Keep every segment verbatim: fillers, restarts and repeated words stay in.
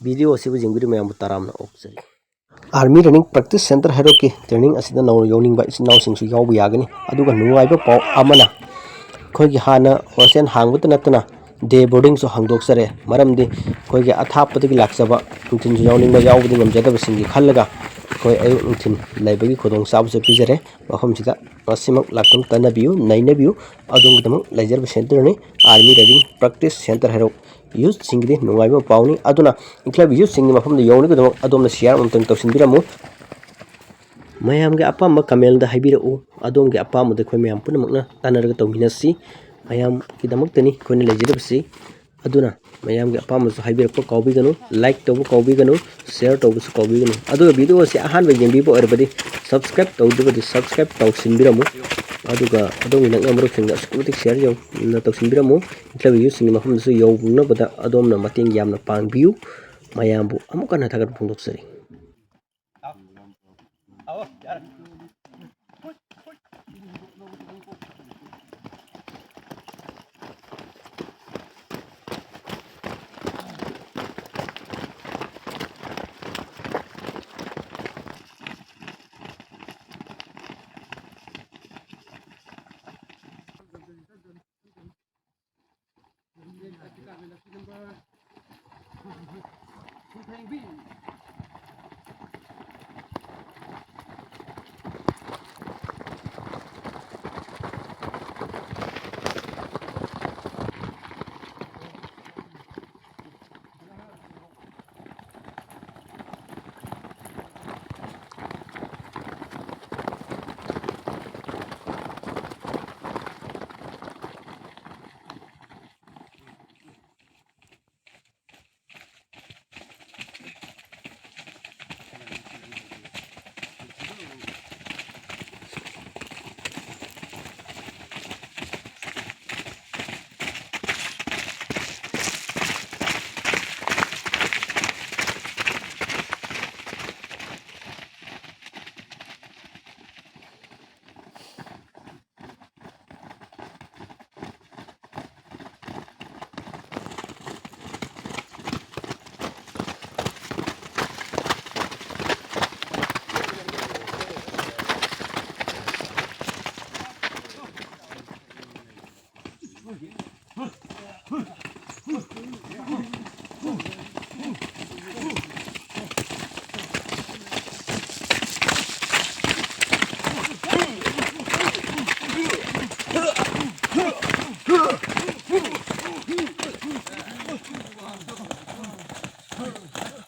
Video ꯑꯁꯤꯕꯨ ꯌꯦꯡꯕꯤꯔꯤꯕ ꯃꯌꯥꯝꯕꯨ ꯇꯔꯥꯝꯅ ꯑꯣꯛꯆꯔꯤ꯫ Army Running Practice Center ꯍꯩꯔꯣꯛꯀꯤ training ꯑꯁꯤꯗ ꯅꯧꯅ ꯌꯥꯎꯅꯤꯡꯕ ꯏꯆꯤꯟ ꯏꯅꯥꯎꯁꯤꯡꯁꯨ ꯌꯥꯎꯕ ꯌꯥꯒꯅꯤ꯫ ꯑꯗꯨꯒ ꯅꯨꯡꯉꯥꯏꯕ ꯄꯥꯎ ꯑꯃꯅ, ꯑꯩꯈꯣꯏꯒꯤ ꯍꯥꯟꯅ hostel ꯍꯥꯡꯕꯇ ꯅꯠꯇꯅ day boardingꯁꯨ ꯍꯥꯡꯗꯣꯛꯆꯔꯦ꯫ ꯃꯔꯝꯗꯤ ꯑꯩꯈꯣꯏꯒꯤ ꯑꯊꯥꯞꯄꯗꯒꯤ ꯂꯥꯛꯆꯕ, ꯅꯨꯡꯊꯤꯜꯁꯨ ꯌꯥꯎꯅꯤꯡꯕ ꯌꯥꯎꯕꯗꯤ ꯉꯝꯖꯗꯕꯁꯤꯡꯒꯤ ꯈꯜꯂꯒ ꯑꯩꯈꯣꯏ ꯑꯌꯨꯛ ꯅꯨꯡꯊꯤꯜ ꯂꯩꯕꯒꯤ ꯈꯨꯗꯣꯡꯆꯥꯕꯁꯨ ꯄꯤꯖꯔꯦ꯫ ꯃꯐꯝꯁꯤꯗ ꯃꯁꯤꯃꯛ ꯂꯥꯛꯇꯨꯅ ꯇꯥꯟꯅꯕꯤꯌꯨ, ꯅꯩꯅꯕꯤꯌꯨ꯫ ꯑꯗꯣꯝꯒꯤꯗꯃꯛ ꯂꯩꯖꯔꯤꯕ centreꯅꯤ Army Running Practice Center ꯍꯩꯔꯣꯛ꯫ Youthꯁꯤꯡꯒꯤꯗꯤ ꯅꯨꯡꯉꯥꯏꯕ ꯄꯥꯎꯅꯤ꯫ ꯑꯗꯨꯅ ꯏꯟꯈꯠꯂꯛꯂꯤꯕ youthꯁꯤꯡꯒꯤ ꯃꯐꯝꯗ ꯌꯧꯅꯕꯒꯤꯗꯃꯛ ꯑꯗꯣꯝꯅ share ꯑꯃꯇꯪ ꯇꯧꯁꯤꯟꯕꯤꯔꯝꯃꯨ꯫ ꯃꯌꯥꯝꯒꯤ ꯑꯄꯥꯝꯕ commentꯗ ꯍꯥꯏꯕꯤꯔꯛꯎ꯫ ꯑꯗꯣꯝꯒꯤ ꯑꯄꯥꯝꯕꯗ ꯑꯩꯈꯣꯏ ꯃꯌꯥꯝ ꯄꯨꯝꯅꯃꯛꯅ ꯇꯥꯟꯅꯔꯒ ꯇꯧꯃꯤꯟꯅꯁꯤ꯫ ꯃꯌꯥꯝꯒꯤꯗꯃꯛꯇꯅꯤ ꯑꯩꯈꯣꯏꯅ ꯂꯩꯖꯔꯤꯕꯁꯤ꯫ ꯑꯗꯨꯅ ꯃꯌꯥꯝꯒꯤ ꯑꯄꯥꯝꯕꯁꯨ ꯍꯥꯏꯕꯤꯔꯛꯄ ꯀꯥꯎꯕꯤꯒꯅꯨ, like ꯇꯧꯕ ꯀꯥꯎꯕꯤꯒꯅꯨ, share ꯇꯧꯕꯁꯨ ꯀꯥꯎꯕꯤꯒꯅꯨ꯫ ꯑꯗꯨꯒ video ꯑꯁꯤ ꯑꯍꯥꯟꯕ ꯌꯦꯡꯕꯤꯕ ꯑꯣꯏꯔꯕꯗꯤ subscribe ꯇꯧꯗ꯭ꯔꯕꯗꯤ subscribe ꯇꯧꯁꯤꯟꯕꯤꯔꯝꯃꯨ꯫ ꯑꯗꯨꯒ ꯑꯗꯣꯝꯒꯤ ꯅꯛꯅꯕ ꯃꯔꯨꯞꯁꯤꯡꯗ ꯑꯁꯨꯛꯀꯤ ꯃꯇꯤꯛ share ꯌꯧꯅ ꯇꯧꯁꯤꯟꯕꯤꯔꯝꯃꯨ꯫ ꯏꯟꯈꯠꯂꯛꯂꯤꯕ youthꯁꯤꯡꯒꯤ ꯃꯐꯝꯗꯁꯨ ꯌꯧꯅꯕꯗ ꯑꯗꯣꯝꯅ ꯃꯇꯦꯡ ꯌꯥꯝꯅ ꯄꯥꯡꯕꯤꯌꯨ꯫ ꯃꯌꯥꯝꯕꯨ ꯑꯃꯨꯛ ꯍꯟꯅ ꯊꯥꯒꯠꯄ ꯐꯣꯡꯗꯣꯛꯆꯔꯤ꯫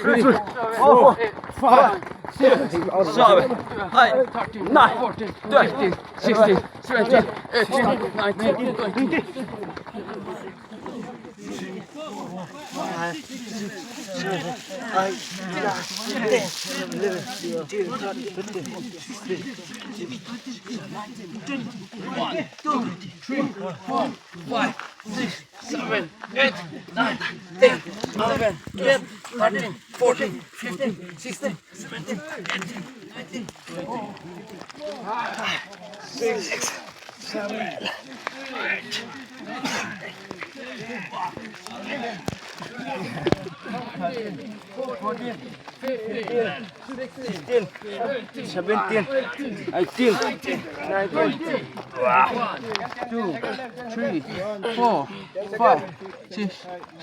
three, four, five, six, seven, eight, nine, ten, sixteen, seventeen, eighteen, nineteen, twenty. One, two, three, four, five, six, seven, eight, nine, ten, eleven, twelve, thirteen, fourteen, fifteen, sixteen, seventeen, eighteen, nineteen, twenty, six, seven, eight, nine, ten, fourteen, fifteen, sixteen, seventeen, eighteen, nineteen, two, three, four, five, six,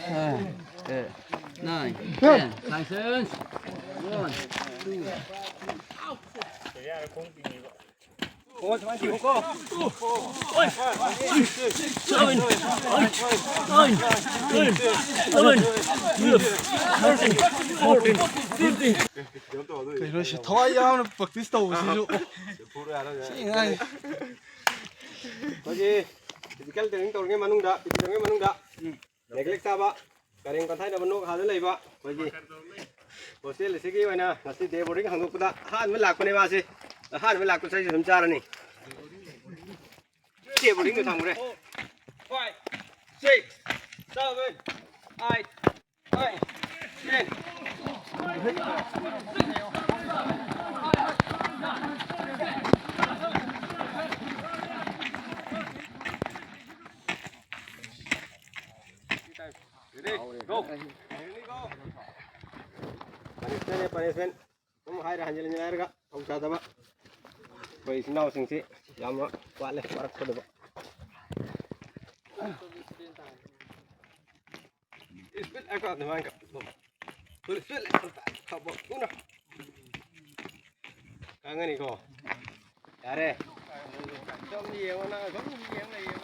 seven, eight, nine, ten. License. One, two, seven, eight, nine, ten, eleven, twelve, thirteen, fifteen. ꯀꯩꯅꯣ ꯁꯤ ꯊꯋꯥꯏ ꯌꯥꯎꯅ practice ꯇꯧꯕꯁꯤꯁꯨ꯫ ꯁꯤ ꯉꯥꯏ꯫ ꯑꯩꯈꯣꯏꯒꯤ physical training ꯇꯧꯔꯤꯉꯩ ꯃꯅꯨꯡꯗ, P T ꯇꯧꯔꯤꯉꯩ ꯃꯅꯨꯡꯗ neglect ꯆꯥꯕ, ꯀꯔꯦꯝ ꯀꯊꯥꯏꯅꯕ ꯅꯣꯛ ꯍꯥꯗ ꯂꯩꯕ ꯑꯩꯈꯣꯏꯒꯤ hostel ꯑꯁꯤꯒꯤ ꯑꯣꯏꯅ ꯉꯁꯤ day boarding ꯍꯥꯡꯗꯣꯛꯄꯗ ꯑꯍꯥꯟꯕ ꯂꯥꯛꯄꯅꯦ ꯃꯥꯁꯦ꯫ ꯑꯍꯥꯟꯕ ꯂꯥꯛꯄꯁꯦ ꯑꯩꯁꯨ ꯑꯗꯨꯝ ꯆꯥꯔꯅꯤ꯫ Day boarding ꯗ ꯊꯝꯈ꯭ꯔꯦ꯫ Five, six, seven, eight, nine, ten. Ready, go. Punishment, punishment. ꯑꯗꯨꯝ ꯍꯥꯏꯔ ꯍꯟꯖꯤꯟ ꯍꯟꯖꯤꯟ ꯍꯥꯏꯔꯒ ꯊꯧ ꯁꯥꯗꯕ ꯑꯩꯈꯣꯏ ꯏꯆꯤꯟ ꯏꯅꯥꯎꯁꯤꯡꯁꯤ ꯌꯥꯝꯅ ꯋꯥꯠꯂꯦ, ꯋꯥꯔꯛꯀꯗꯕ꯫ Speed ꯂꯥꯛꯄ ꯑꯗꯨꯃꯥꯏꯅ ꯀ-, full speed ꯂꯥꯛꯄ ꯊꯧꯕ ꯊꯨꯅ꯫ ꯈꯪꯒꯅꯤꯀꯣ꯫ ꯌꯥꯔꯦ꯫ ꯁꯨꯝ ꯌꯦꯡꯉꯣ, ꯅꯪ ꯁꯨꯝ ꯌꯦꯡ ꯂꯩꯌꯦ꯫